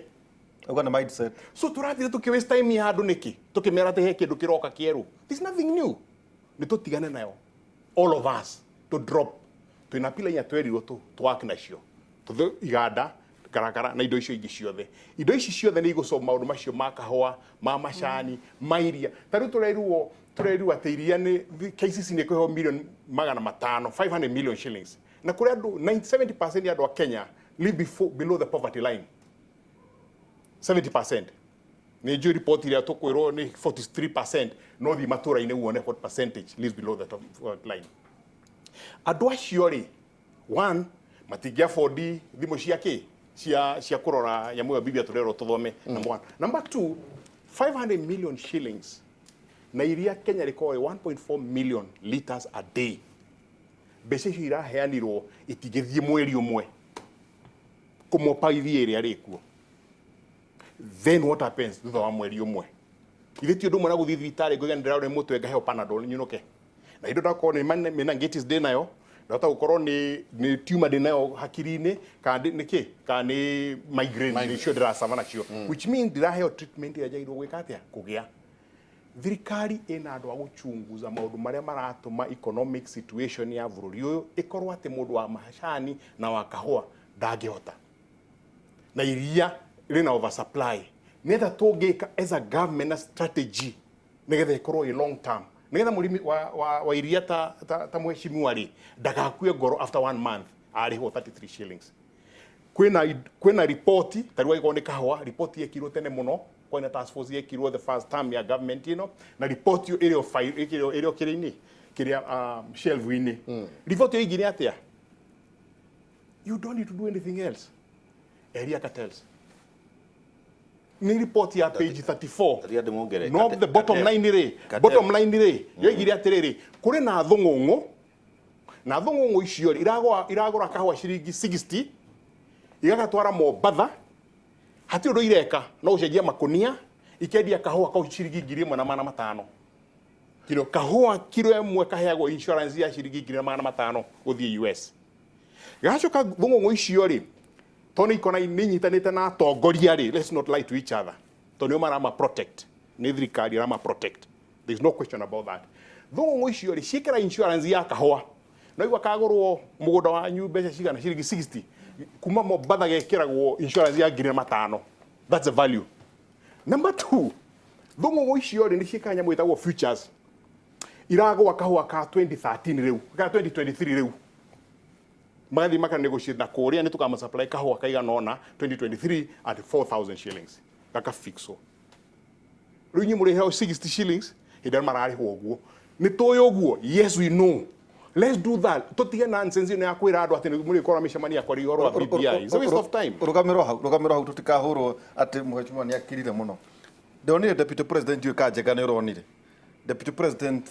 Auga nĩ mindset. So tũrathiĩ tũkĩ waste time ya andũ nĩkĩ, tũkĩmera atĩ he kĩndũ kĩroka kĩerũ? There's nothing new. Nĩ tũtigane nayo, all of us to drop. Twĩna pila inya twerirwo tũ work nacio, tũthiĩ iganda karakara na indo icio ingĩ ciothe. Indo ici ciothe nĩ igũsolve maũndũ macio ma kahũa, ma macani, ma iria. Ta rĩu tũrerirwo atĩ iria nĩ KCC nĩ ĩkũheo milioni 500, 500 million shillings, na kũrĩ andũ 70% ya andũ a Kenya live below the poverty line. 70%. Nĩ njũĩ riboti ĩrĩa tũkwĩrwo nĩ 43%, no thiĩ matũra-inĩ wone what percentage lives below the top line. Andũ acio rĩ, one, matingĩ afford thimũ cia kĩ, cia kũrora nyamũ ĩyo Biblia tũrerwo tũthome. Number one. Number two, 500 million shillings na iria Kenya rĩkoragwo 1.4 million liters a day, mbeca icio iraheanirwo itingĩthiĩ mweri ũmwe kũmopa iria ĩrĩa rĩkuo. Then what happens thutha wa mweri ũmwe? Ithe ti ũndũ ũmwe na gũthiĩ thibitarĩ ngũiga nĩ ndĩrarora mũtwe, ngaheo Panadol nyũnũke, na indo ndakorwo nĩ meningitis ndĩ nayo, ndahota gũkorwo nĩ tumor ndĩ nayo hakiri-inĩ, kana nĩ kĩ, kana nĩ migraine nĩcio ndĩracama nacio, which means ndiraheo treatment ĩrĩa njagĩrĩirwo gwĩka atĩa, kũgĩa. Thirikari ĩna andũ a gũchunguza maũndũ marĩa maratũma economic situation ya bũrũri ũyũ ĩkorwo atĩ mũndũ wa macani na wa kahũa ndangĩhota, na iria rĩna oversupply. Nĩ atĩa tũngĩka as a government na strategy nĩgetha ĩkorwo ĩ long term, nĩgetha mũrĩmi wa iria ta mheshimiwa rĩ, ndagakue ngoro after one month arĩhwo 33 shillings? Kwĩna ripoti, ta rĩu angĩkorwo nĩ kahũa, ripoti yekirwo tene mũno, kwĩna task force yekirwo the first term ya government ĩno, na ripoti ĩyo ĩrĩ o file, ĩrĩ o kĩrĩa-inĩ kĩrĩa shelf-inĩ. Ripoti ĩyo ĩigire atĩa? You don't need to do anything else. Eheria cartels. Nĩ report ya page 34. Tiga ndĩmuongerere. No, the bottom line rĩ, Cartel. bottom line rĩ, yoigire atĩrĩrĩ, kũrĩ na thũng'ũng'ũ, na thũng'ũng'ũ icio rĩ, iragũra kahũa ciringi 60, igagatwara Mombatha, hatirĩ ũndũ ireka no gũcenjia makũnia, ikendia kahũa kau ciringi 1500. Kiro. Kahũa kiro ĩmwe kaheagwo insurance ya ciringi 1500 gũthiĩ US. Gacoka thũng'ũng'ũ icio rĩ, tondũ nĩ ikona nĩ inyitanĩte na atongoria rĩ, let's not lie to each other, tondũ nĩo marama protect, nĩ thirikari ĩrama protect, there is no question about that. Thũng'ũng'ũ icio rĩ, ciĩkĩra insurance ya kahũa, no igua kagũrwo mũgũnda wanyu mbeca cigana, ciringi 60, kuma Mombatha gekĩragwo insurance ya 1500. That's the value. Number two, thũng'ũng'ũ icio rĩ, nĩ ciĩkaga nyamũ ĩtagwo futures, iragũa kahũa ka 2013 rĩu, ka 2023 rĩu, magathiĩ maka negotiate na kũrĩa nĩ tũkama supply kahũa kaigana ũna 2023 at 4000 shillings, gakafixwo. Rĩu inyuĩ mũrĩheo 60 shillings hĩndĩ ĩrĩa mararĩhwo ũguo. Nĩ tũĩ ũguo? Yes, we know. Let's do that, tũtige nonsense ĩno ya kwĩra andũ atĩ nĩ mũrĩkorwo mĩcemanio ya kwaria ũhoro wa BBI. It's a waste of time. Rũgamĩrwo hau, rũgamĩrwo hau, tũtikahũrwo atĩ mheshimiwa nĩ akirire mũno. Ndĩronire deputy president, ndiũĩ kana Njenga nĩ ũronire deputy president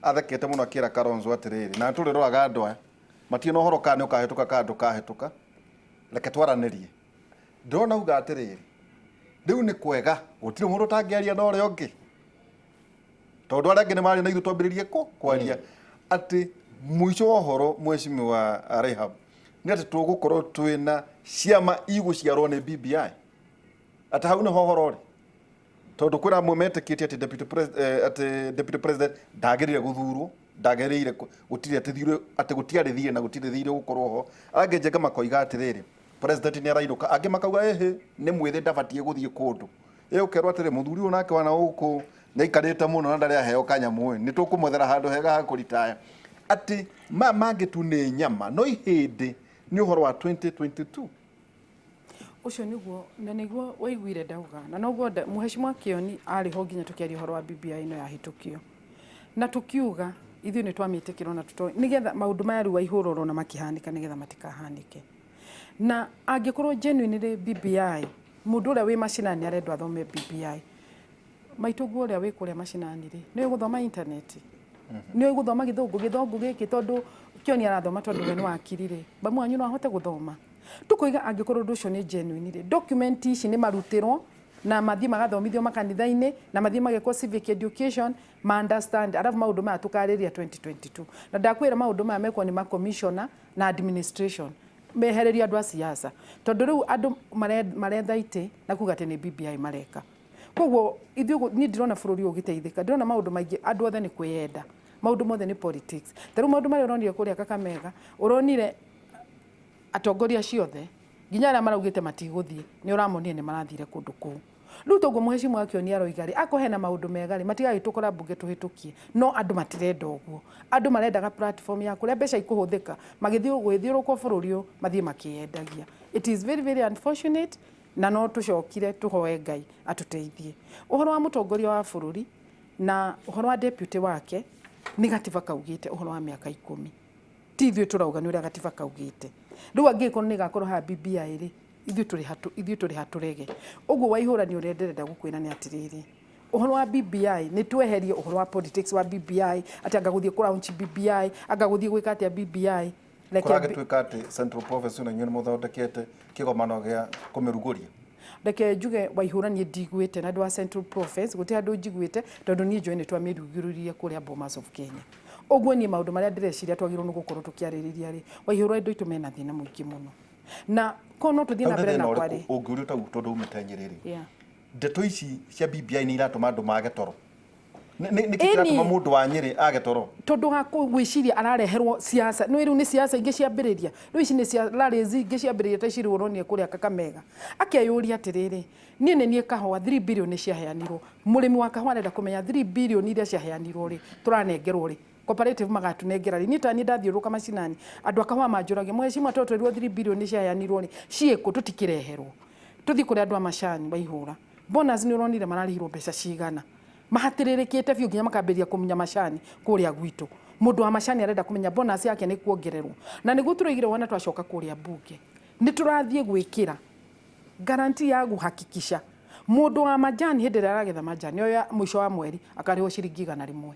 athekete mũno akĩra Kalonzo atĩrĩrĩ, na tũrĩroraga andũ aya matirĩ na ũhoro kana nĩ ũkahĩtũka kana ndũkahĩtũka, reke twaranĩrie. Ndĩrona uga atĩrĩrĩ, rĩu nĩ kwega gũtirĩ mũndũ ũtangĩaria na ũrĩa ũngĩ, tondũ arĩa angĩ nĩ marĩ na ithuĩ twambĩrĩrie kũ kwaria atĩ mũico wa ũhoro, mheshimiwa Rehab, nĩ atĩ tũgũkorwo twĩna ciama igũciarwo nĩ BBI, atĩ hau nĩho ũhoro ũrĩ, tondũ kwĩna amwe metĩkĩtie atĩ deputy president, atĩ deputy president ndagĩrĩire gũthurwo, ndagĩrĩire gũtirĩ atĩ thirĩ, atĩ gũtiarĩ thirĩ na gũtirĩ thirĩ gũkorwo ho. Angĩ njenga makoiga atĩrĩrĩ, president nĩ arainũka. Angĩ makauga ĩhĩ, nĩ mwĩthĩ, ndabatiĩ gũthiĩ kũndũ. Ĩ ũkerwo atĩrĩ, mũthuri ũyũ nake wana gũkũ nĩ aikarĩte mũno na ndarĩ aheo kanyamũ, ĩ nĩ tũkũmwethera handũ hega ha kũritaya. Atĩ maya mangĩ tu nĩ nyama, no ihĩndĩ nĩ ũhoro wa 2022. Ũcio nĩguo na nĩguo waiguire ndauga, na noguo Mheshimiwa Kĩoni arĩ ho nginya tũkĩaria ũhoro wa BBI ĩno yahĩtũkio, na tũkiuga ithuĩ nĩ twamĩtĩkĩra, ona tũtoĩ nĩgetha maũndũ maya rĩu Waihũra ũrona makĩhanĩka, nĩgetha matikahanĩke. Na angĩkorwo genuinely BBI, mũndũ ũrĩa wĩ macinani arendwo athome BBI, maitũ guo ũrĩa wĩ kũrĩa macinani rĩ, nĩ gũthoma intaneti, nĩ gũthoma gĩthũngũ gĩkĩ, tondũ Kĩoni arathoma, tondũ we nĩ wakiri rĩ, mamu wanyu no ahote gũthoma. Tũkoiga angĩkorwo ũndũ ũcio nĩ genuine rĩ, document ici nĩ marutirwo na mathiĩ magathomithio makanitha-inĩ, na mathiĩ magekwo civic education, ma understand, arabu maũndũ maya tũkarĩria 2022. Na ndakwĩra maũndũ maya mekwo nĩ ma-commissioner na administration, mehererio andũ a siasa, tondũ rĩu andũ maretha itĩ na kuga atĩ nĩ BBI mareka. Koguo ithuĩ niĩ ndirona bũrũri ũyũ ũgĩteithĩka, ndĩrona maũndũ maingĩ andũ othe nĩ kwĩyenda, maũndũ mothe nĩ politics. Ta rĩu maũndũ marĩa ũronire kũrĩa Kakamega, ũronire atongoria ciothe nginya arĩa maraugĩte matigũthiĩ, nĩ ũramonire nĩ marathire kũndũ kũu. Rĩu toguo Mheshimiwa Kĩoni aroiga rĩ, akorwo hena maũndũ mega rĩ, matigagĩtũkora mbunge tũhĩtũkie, no andũ matirenda ũguo. Andũ marendaga platform ya kũrĩa mbeca ikũhũthĩka magĩthiĩ gwĩthiũrũrũka bũrũri ũyũ, mathiĩ makĩyendagia. It is very very unfortunate, na no tũcokire tũhoe Ngai atũteithie. Ũhoro wa mũtongoria wa bũrũri na ũhoro wa deputy wake, nĩ gatiba kaugĩte ũhoro wa mĩaka 10, ti ithuĩ tũrauga, nĩ ũrĩa gatiba kaugĩte. Rĩu angĩkorwo nĩ ĩgakorwo haha BBI rĩ, ithuĩ tũrĩ hatũrege ũguo. Waihũra, nĩ ũrĩa ndĩrenda gũkwĩra nĩ atĩrĩrĩ, ũhoro wa BBI nĩ tweherie ũhoro wa politics wa BBI, atĩ anga gũthiĩ kũ launch BBI, anga gũthiĩ gwĩka atĩa BBI. Reke Kũragĩtuĩka atĩ Central Province na inyuĩ nĩ mũthondekete kĩgomano gĩa kũmĩrugũria. Reke njuge, Waihũra, niĩ ndiguĩte na andũ a Central Province, gũtirĩ handũ njiguĩte, tondũ niĩ njũĩ nĩ twamĩrugũririe kũrĩa Bomas of Kenya. Ũguo niĩ maũndũ marĩa ndĩreciria twagĩrĩirwo nĩ gũkorwo tũkĩarĩrĩria rĩ, Waihũra, andũ aitũ mena thĩna mũingĩ mũno, na ko no tũthiĩ na Hau nĩ mbere thĩna na ũrĩkũ kwarĩ ũngĩũrio tau, tondũ umĩte Nyĩrĩ rĩ, ndeto ici cia BBI nĩ iratũma andũ mage toro? Nĩkĩ kĩratũma mũndũ wa Nyĩrĩ age toro? Tondũ wa gwĩciria arareherwo siasa. Nĩ rĩu nĩ siasa ingĩ ciambĩrĩria, rĩu ici nĩ cia rallies ingĩ ciambĩrĩria, ta ici rĩu ũronire kũrĩa Kakamega. Akeyũria atĩrĩrĩ, niĩ nĩ niĩ kahũa, 3 billion nĩ ciaheanirwo. Mũrĩmi wa kahũa arenda kũmenya 3 billion iria ciaheanirwo rĩ, tũranengerwo rĩ, cooperative magatunengera rĩ? Niĩ ta niĩ ndathiũrũrũka macinani, andũ a kahũa manjũragia, "Mheshimiwa, to twerirwo 3 billion nĩ ciaheanirwo rĩ, ciĩkũ? Tũtikĩreherwo." Tũthiĩ kũrĩ andũ a macani, Waihũra, bonus nĩ ũronire mararĩhirwo mbeca cigana? Mahatĩrĩrĩkĩte biũ nginya makambĩrĩria kũmunya macani kũrĩa gwitũ. Mũndũ wa macani arenda kũmenya bonus yake nĩ kuongererwo, na nĩguo tũroigire wona twacoka kũrĩa mbunge nĩ tũrathiĩ gwĩkĩra guarantee ya guhakikisha mũndũ wa majani, hĩndĩ ĩrĩa aragetha majani oya mũico wa mweri akarĩhwo ciringi 100.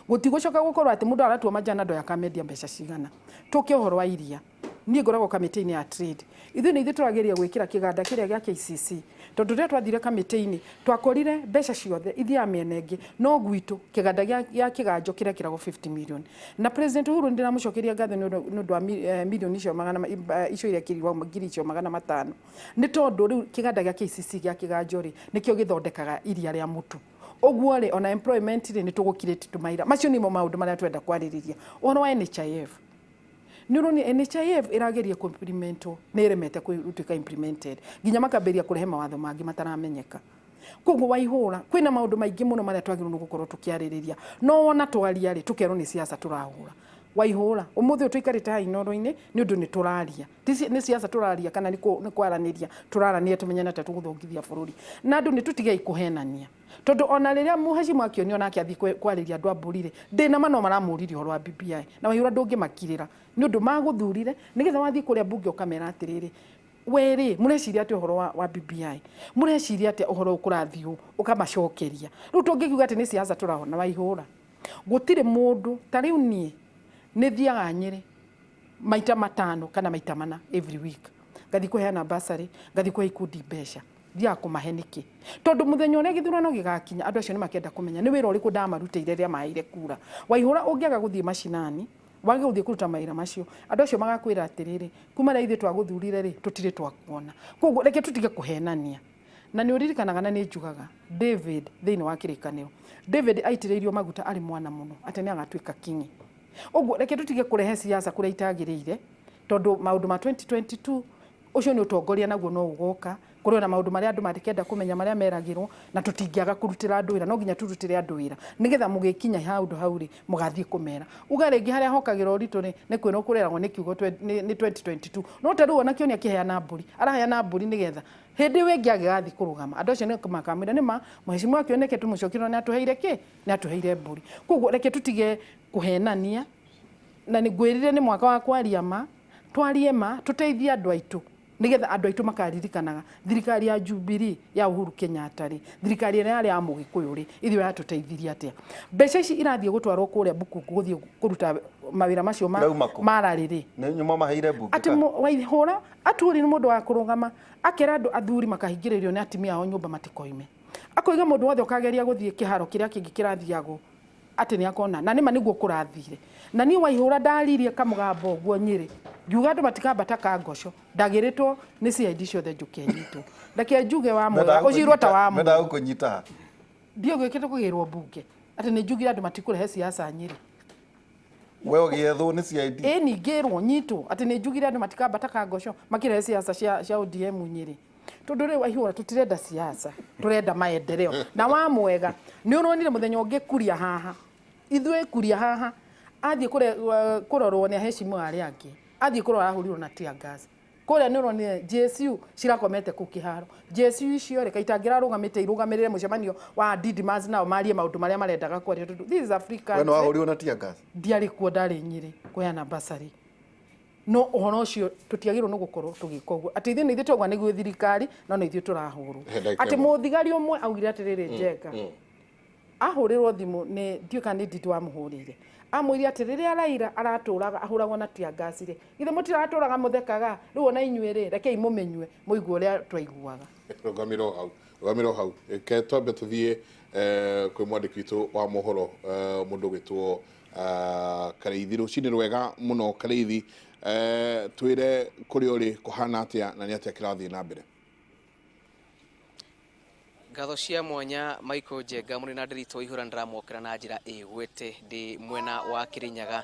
Gũtigũcoka gũkorwo atĩ mũndũ aratua majani andũ aya akamendia mbeca cigana. Tũke ũhoro wa iria, niĩ ngoragwo kamĩtĩ-inĩ ya trade. Ithuĩ nĩ ithuĩ tũrageria gwĩkĩra kĩganda kĩrĩa gĩa KCC, tondũ rĩrĩa twathire kamĩtĩ-inĩ twakorire mbeca ciothe ithiaga mĩena ĩngĩ, no gwitũ kĩganda gĩa kĩganjo kĩrekĩragwo 50 million. Na President Uhuru nĩ ndĩramũcokeria ngatho nĩ ũndũ wa mirioni icio magana icio irekĩrirwo, ngiri icio 500, nĩ tondũ rĩu kĩganda gĩa KCC gĩa kĩganjo rĩ, nĩkĩo gĩthondekaga iria rĩa mũtu. Ũguo rĩ, ona employment rĩ, nĩ tũgũkirĩti tũmaira. Macio nĩmo maũndũ marĩa twenda kwarĩrĩria. Ũhoro wa NHIF, nĩ ũronire NHIF ĩrageria kũ-implementwo, nĩ ĩremete gũtuĩka implemented, nginya makambĩrĩria kũrehe mawatho mangĩ mataramenyeka. Koguo Waihũra, kwĩna maũndũ maingĩ mũno marĩa twagĩrĩirwo nĩ gũkorwo tũkĩarĩrĩria, no wona twaria rĩ, tũkerwo nĩ siasa tũrahũra. Waihũra, ũmũthĩ ũyũ tũikarĩte haha Inooro-inĩ nĩ ũndũ nĩ tũraria. Ti nĩ siasa tũraria kana nĩ kwaranĩria tũraranĩria tũmenyane atĩa tũgũthongithia bũrũri. Na andũ nĩ tũtigei kũhenania, tondũ ona rĩrĩa Mheshimiwa Kĩoni onake athiĩ kwarĩria andũ a mbũri rĩ, ndĩna ma no maramũririe ũhoro wa BBI. Na Waihũra, ndũngĩmakirĩra, nĩ ũndũ magũthurire nĩgetha wathiĩ kũrĩa mbunge ũkamera atĩrĩrĩ, we rĩ, mũreciria atĩa ũhoro wa BBI? Mũreciria atĩa ũhoro ũyũ kũrathiĩ ũũ? Ũkamacokeria. Rĩu tũngĩkiuga atĩ nĩ siasa tũrahona, Waihũra, gũtirĩ mũndũ. Ta rĩu niĩ nĩ thiaga Nyĩrĩ maita 5 kana maita 4 every week. Ngathiĩ kũheana bursary, ngathiĩ kũhe ikundi mbeca. Thiaga kũmahe nĩkĩ? Tondũ mũthenya ũrĩa gĩthurano gĩgakinya, andũ acio nĩ makenda kũmenya nĩ wĩra ũrĩkũ ndamarutĩire rĩrĩa maheire kura. Waihũra ũngĩaga gũthiĩ macinani, wage gũthiĩ kũruta mawĩra macio, andũ acio magakwĩra atĩrĩrĩ, kuma rĩrĩa ithuĩ twagũthurire rĩ, tũtirĩ twakuona. Koguo reke tũtige kũhenania. Na nĩ ũririkanaga na nĩ njugaga, David thĩinĩ wa kĩrĩkanĩro, David aitĩrĩirio maguta arĩ mwana mũno atĩ nĩ agatuĩka king. Ũguo reke tũtige kũrehe siasa kũrĩa itagĩrĩire, tondũ maũndũ ma 2022 ũcio nĩ ũtongoria naguo no ũgoka. Kũrĩ ona maũndũ marĩa andũ mangĩkenda kũmenya marĩa meragĩrwo, na tũtingĩaga kũrutĩra andũ wĩra, no nginya tũrutĩre andũ wĩra nĩgetha mũgĩkinya handũ hau rĩ, mũgathiĩ kũmera. Uga rĩngĩ harĩa hokagĩra ũritũ rĩ, nĩ kwĩrwo kũreragwo nĩ kiugo nĩ 2022. No ta rĩu onakĩo nĩ akĩheana mbũri, araheana mbũri nĩgetha hĩndĩ ĩyo ĩngĩ angĩgathiĩ kũrũgama, andũ acio nĩ makamwĩra nĩma mheshimiwa Kĩoneke tũmũcokerie nĩ atũheire kĩ? Nĩ atũheire mbũri. Koguo reke tũtige kũhenania, na nĩ ngwĩrire nĩ mwaka wa kwaria ma, twarie ma, tũteithie andũ aitũ nĩgetha andũ aitũ makaririkanaga thirikari ya Jubilee ya Uhuru Kenyatta rĩ, thirikari ĩrĩa yarĩ ya Mũgĩkũyũ rĩ, ithuĩ yatũteithirie atĩa? Mbeca ici irathiĩ gũtwarwo kũrĩa Bukungu gũthiĩ kũruta mawĩra macio ma Irauma kũ? ma rally rĩ, Nĩ nyuma maheire mbunge atĩ Waihũra aturi nĩ mũndũ wa kũrũgama akera andũ athuri makahingĩrĩrio nĩ atumia ao nyũmba matikoime, akoiga mũndũ wothe ũkageria gũthiĩ kĩharo kĩrĩa kĩngĩ kĩrathiagwo atĩ nĩ akona, na nĩma nĩguo kũrathire. Na niĩ Waihũra ndaririe kamũgambo ũguo Nyĩrĩ, ngiuga andũ matikambata kangoco, ndagĩrĩtwo nĩ CID ciothe njũke nyitwo. Reke njuge wa mwega, ũcirwo ta wa mwega. Mendaga gũkũnyita ha? Ndiũĩ gwĩkĩte kũgĩrwo mbunge atĩ nĩ njugire andũ matikũrehe siasa Nyĩrĩ. We ũgĩethwo nĩ CID? Ĩni ngĩrwo nyitwo atĩ nĩ njugire andũ matikambata kangoco makĩrehe siasa cia ODM Nyĩrĩ. Tondũ rĩu Waihũra tũtirenda siasa, tũrenda maendeleo. Na wa mwega nĩ ũronire mũthenya ũngĩ Kuria haha, ithuĩ Kuria haha athiĩ kũrorwo nĩ aheshimiwa arĩa angĩ, athiĩ kũrora ahũrirwo na tear gas. Kũrĩa nĩ ũronire JSU cirakomete kũu kĩharo. JSU icio rĩ, kaita angĩrarũgamĩte irũgamĩrĩre mũcemanio wa Didmas nao marie maũndũ marĩa marendaga kwaria, tondũ this is a free We country. nĩ wahũrirwo na tear gas? Ndiarĩ kuo, ndarĩ Nyĩrĩ kũheana bursary. No ũhoro ũcio tũtiagĩrĩirwo nĩ gũkorwo tũgĩka ũguo, atĩ ithuĩ nĩ ithuĩ twauga nĩguo thirikari, no nĩ ithuĩ tũrahũrwo. He ndagĩka Atĩ ĩmwe. mũthigari ũmwe augire atĩrĩrĩ, Njenga ahũrĩrwo thimũ nĩ ndiũĩ kana nĩ Ndindi wamũhũrĩire, amwĩrire atĩ rĩrĩa Raila aratũraga ahũragwo na tear gas rĩ, githĩ mũtiratũraga mũthekaga? Rĩu ona inyuĩ rĩ, rekei mũmĩnyue mũigue ũrĩa twaiguaga. Rũgamĩra o hau, rũgamĩra o hau. Reke twambe tũthiĩ kwĩ mwandĩki witũ wa mohoro, mũndũ ũgwĩtwo Karĩithi. Rũcinĩ rwega mũno Karĩithi, twĩre kũrĩa ũrĩ kũhana atĩa na nĩ atĩa kĩrathiĩ na mbere? Ngatho cia mwanya Michael Njenga mũrĩ na Ndiritu Waihũra, ndĩramwokera na njĩra ĩgwete ndĩ mwena wa Kĩrĩnyaga,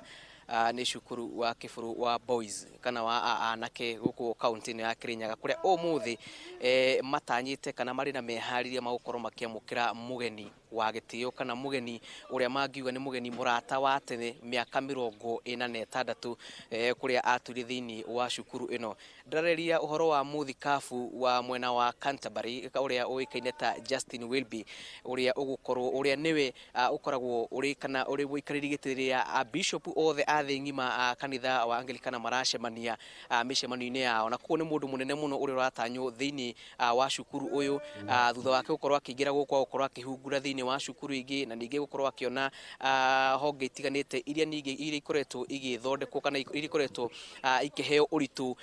nĩ cukuru wa Kĩbũrũ wa boys kana wa anake gũkũ kaunti-inĩ ya Kĩrĩnyaga, kũrĩa ũmũthĩ matanyĩte kana marĩ na meharĩria ma gũkorwo makĩamũkĩra mũgeni wa gĩtĩo kana mũgeni ũrĩa mangiuga nĩ mũgeni mũrata wa tene mĩaka 46 kũrĩa atũire thĩinĩ wa cukuru ĩno. Ndĩrarĩria ũhoro wa mũthikabu wa mwena wa Canterbury ũrĩa ũĩkaine ta Justin Welby, ũrĩa ũgũkorwo ũrĩa nĩwe ũkoragwo ũrĩ kana ũrĩ mũikarĩri gĩtĩ rĩrĩa bishop othe a thĩ ng'ima a kanitha wa Anglikana maracemania mĩcemanio-inĩ yao, na koguo nĩ mũndũ mũnene mũno ũrĩa ũratanywo thĩinĩ wa cukuru ũyũ, thutha wake gũkorwo akĩingĩra gũkũ gũkorwo akĩhungura thĩinĩ wa cukuru ingĩ, na ningĩ gũkorwo akĩona honge itiganĩte iria ningĩ iria ikoretwo igĩthondekwo kana iria ikoretwo ikĩheo ũritũ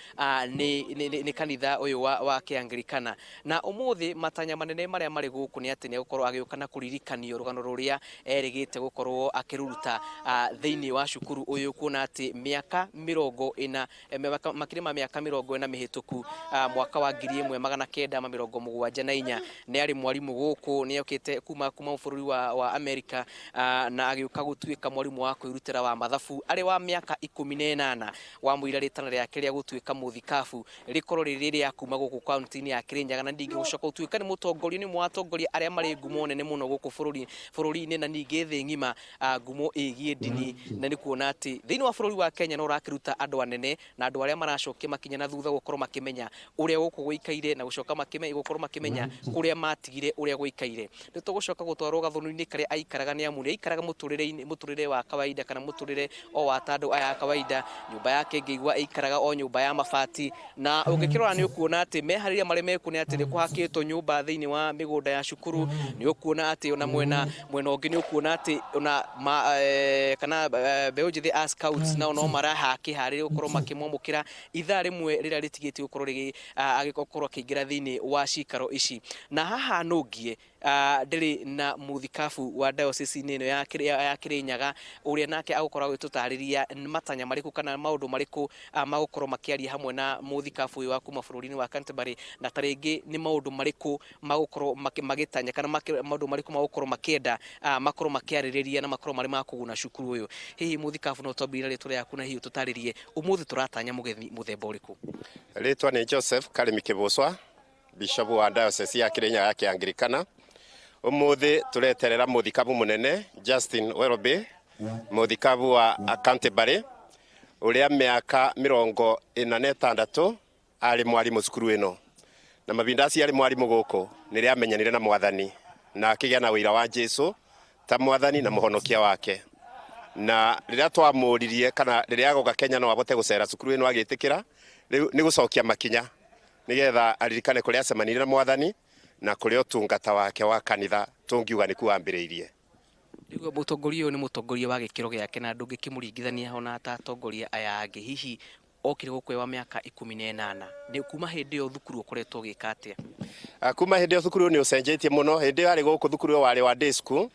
nĩ kanitha ũyũ wa Kĩanglikana. Na ũmũthĩ matanya manene marĩa marĩ gũkũ nĩ atĩ nĩ egũkorwo agĩũka na kũririkanio rũgano rũrĩa erĩgĩte gũkorwo akĩruruta thĩinĩ wa cukuru ũyũ, kuona atĩ mĩaka 40, makĩria ma mĩaka 40 mĩhĩtũku, mwaka wa 1974 nĩ arĩ mwarimũ gũkũ, nĩ okĩte kuma bũrũri wa Amerika, na agĩũka gũtuĩka mwarimũ wa kwĩrutĩra wa mathabu arĩ wa mĩaka 18, wa mũira rĩtana rĩake rĩa gũtuĩka mũthikabu rĩkorwo rĩrĩ rĩa kuma gũkũ kaunti-inĩ ya Kĩrĩnyaga, na ningĩ gũcoka gũtuĩka nĩ mũtongoria, nĩ ũmwe wa atongoria arĩa marĩ ngumo nene mũno gũkũ bũrũri-inĩ na ningĩ thĩ ng'ima, ngumo ĩgiĩ ndini, na nĩ kuona atĩ thĩinĩ wa bũrũri wa Kenya no ũrakĩruta andũ anene na andũ arĩa maracokia makinya na thutha gũkorwo makĩmenya ũrĩa gũkũ gũikaire, na gũcoka gũkorwo makĩmenya kũrĩa matigire ũrĩa gũikaire. Nĩ tũgũcoka gũtwarwo gathũnũ-inĩ karĩa aikaraga nĩ amu nĩ aikaraga mũtũrĩre-inĩ mũtũrĩre wa kawaida kana mũtũrĩre o wa ta andũ aya a kawaida. Nyũmba yake ngĩigua ĩikaraga o nyũmba ya mabati, na ũngĩkĩrora nĩ ũkuona atĩ meharĩria marĩa mekuo nĩ atĩ nĩ kũhakĩtwo nyũmba thĩinĩ wa mĩgũnda ya cukuru. Nĩ ũkuona atĩ ona mwena mwena ũngĩ nĩ ũkuona atĩ ona ma, kana mbeũ njĩthĩ a scouts nao no marahakĩharĩria gũkorwo makĩmwamũkĩra ithaa rĩmwe rĩrĩa rĩtigĩtie gũkorwo rĩgĩ agĩkorwo akĩingĩra thĩinĩ wa cikaro ici. Na haha nũngie ndĩrĩ na mũthikabu wa diocese-inĩ ĩno ya Kĩrĩnyaga, ũrĩa nake agũkorwo agĩtũtarĩria matanya marĩkũ kana maũndũ marĩkũ magũkorwo makĩaria hamwe na mũthikabu ũyũ wa kuma bũrũri-inĩ wa Canterbury, na ta rĩngĩ nĩ maũndũ marĩkũ magũkorwo magĩtanya kana maũndũ marĩkũ magũkorwo makĩenda makorwo makĩarĩrĩria na makorwo marĩ ma kũguna cukuru ũyũ. Hihi mũthikabu, no twambĩrĩrie na rĩtwa rĩaku na hihi ũtũtarĩrie ũmũthĩ tũratanya mũgeni mũthemba ũrĩkũ? Rĩtwa nĩ Joseph Karimi Kĩbũcwa, Bishop wa Diocese ya Kĩrĩnyaga ya Kĩangirikana. Ũmũthĩ tũreterera mũthikabu mũnene Justin Welby, mũthikabu wa Canterbury, ũrĩa mĩaka 46 arĩ mwarimũ cukuru ĩno, na mavinda acio arĩ mwarimũ gũkũ nĩrĩa amenyanire na Mwathani na akĩgĩa na ũira wa Jesu ta Mwathani na mũhonokia wake. Na rĩrĩa twamũririe kana rĩrĩa agoka Kenya no abote gũcera cukuru ĩno, agĩtĩkĩra. Rĩu nĩ gũcokia makinya nĩgetha aririkane kũrĩa acemanire na Mwathani na kũrĩa ũtungata wake wa kanitha tũngiuga nĩkuo wambĩrĩirie. Rĩu mũtongoria ũyũ nĩ mũtongoria wa gĩkĩro gĩake na ndũngĩkĩmũringithania ona ta atongoria aya angĩ. Hihi okire gũkũ wa mĩaka 18, nĩ kuma hĩndĩ ĩyo thukuru ũkoretwo ũgĩka atĩa? Kuma hĩndĩ ĩyo thukuru nĩ ũcenjetie mũno. Hĩndĩ ĩyo arĩ gũkũ, thukuru ĩyo warĩ wa day school,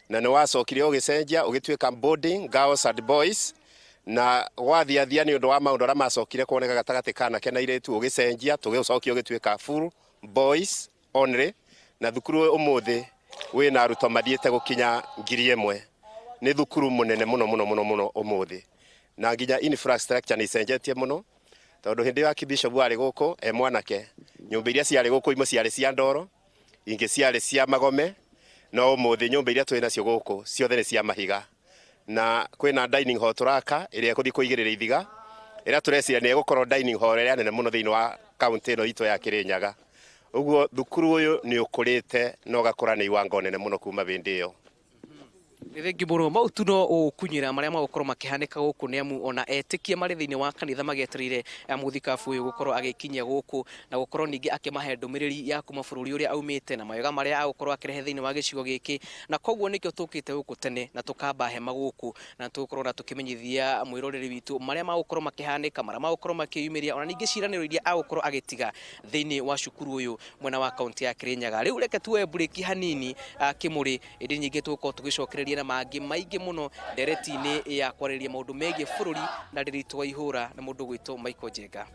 na nĩ wacokire ũgĩcenjia ũgĩtuĩka boarding girls and boys, na gwathiathia nĩ ũndũ wa maũndũ arĩa macokire kuoneka gatagatĩ ka anake na airĩtu, ũgĩcenjia tũgĩũcokia ũgĩtuĩka full boys only. Na thukuru ũyũ ũmũthĩ wĩna arutwo mathiĩte gũkinya 1,000. Nĩ thukuru mũnene mũno mũno mũno mũno ũmũthĩ, na nginya infrastructure nĩ icenjetie mũno, tondũ hĩndĩ ĩyo Archbishop arĩ gũkũ e mwanake, nyũmba iria ciarĩ gũkũ imwe ciarĩ cia ndoro, ingĩ ciarĩ cia magome, no ũmũthĩ nyũmba iria twĩ nacio gũkũ ciothe nĩ cia mahiga, na kwĩna dining hall tũraka ĩrĩa ĩgũthiĩ kũigĩrĩra ithiga, ĩrĩa tũreciria nĩ ĩgũkorwo dining hall ĩrĩa nene mũno thĩinĩ wa kaunti ĩno itũ ya Kĩrĩnyaga. Ũguo thukuru ũyũ nĩ ũkũrĩte na ũgakũra na iwango nene mũno kuma hĩndĩ ĩyo. Nĩ thengi mũno. Mau tu no ũkunyĩra marĩa magũkorwo makĩhanĩka gũkũ, nĩ amu ona etĩkia marĩ thĩinĩ wa kanitha magĩetereire mũthikabu ũyũ gũkorwo agĩkinyia gũkũ na gũkorwo ningĩ akĩmahe ndũmĩrĩri ya kuma bũrũri ũrĩa aumĩte na mawega marĩa agũkorwo akĩrehe thĩinĩ wa gĩcigo gĩkĩ. Na koguo nĩkĩo tũkĩte gũkũ tene na tũkamba hema gũkũ, na tũgũkorwo na tũkĩmenyithia mwĩroreri witũ marĩa magũkorwo makĩhanĩka, marĩa magũkorwo makĩyumĩria, ona ningĩ ciĩranĩro iria agũkorwo agĩtiga thĩinĩ wa cukuru ũyũ mwena wa kaunti ya Kĩrĩnyaga. Rĩu reke tuoe mburĩki hanini kĩmũrĩ, ĩndĩ nyingĩ tũgũkorwo tũgĩcokereria na mangĩ maingĩ mũno ndereti-inĩ ya kwarĩrĩria maũndũ megiĩ bũrũri na Ndĩritũ wa Ihũra na mũndũ gwĩtwo Michael Njenga.